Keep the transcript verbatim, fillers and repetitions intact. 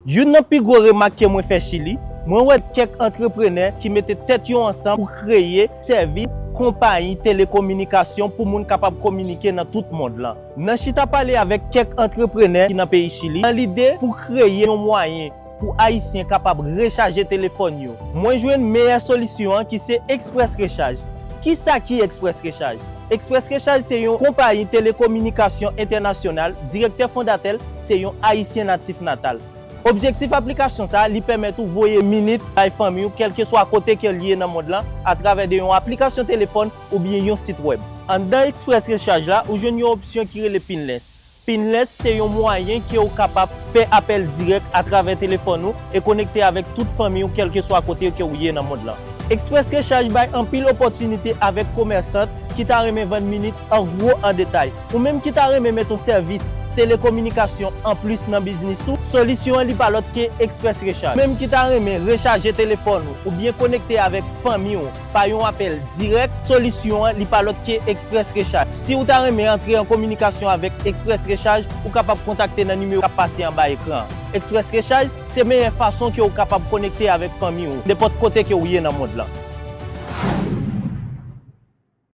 Youn nan pi gwo remak ke mwen fè Chili, mwen wè kèk antreprenè ki mete tèt yo ansanm pou kreye sèvis konpayi telekominikasyon pou moun kapab kominike nan tout mond lan. Nan chita pale avèk kèk antreprenè ki nan peyi Chili, nan lide pou kreye yon mwayen pou Ayisyen kapab rechaje telefòn yo, mwen jwenn meyè solisyon an ki se Express Recharge. Kisa ki Express Recharge? Express Recharge se yon konpayi telekominikasyon entènasyonal, direktè fondatè l se yon Ayisyen natif natal. Objektif aplikasyon sa a, li pèmèt ou voye minit bay fanmi w, kèlkeswa kote ke l ye nan mond lan, atravè de yon aplikasyon telefòn oubyen yon sit wèb. Anndan Express Recharge la, ou jwenn yon opsyon ki rele Pinless. Pinless se yon mwayen ke w kapab fè apèl dirèk atravè telefòn ou e konekte avèk tout fanmi w, kèlkeswa kote ke w ye nan mond lan. Express Recharge bay anpil opòtinite avèk komèsant ki ta renmen vann minit an gwo an detay. Ou menm ki ta renmen met yon sèvis telekominikasyon anplis nan biznis ou, solisyon an li pa lòt ke Express Recharge. Ou menm ki ta renmen rechaje telefòn ou oubyen konekte avèk fanmi w pa yon apèl dirèk, solisyon an li pa lòt ke Express Recharge. Si w ta renmen antre an kominikasyon avèk Express Recharge, ou kapab kontakte nan nimewo k ap pase anba ekran an. Express Recharge se meyè fason ke w kapab konekte avèk fanmi w nenpòt kote ke w ye nan mond lan.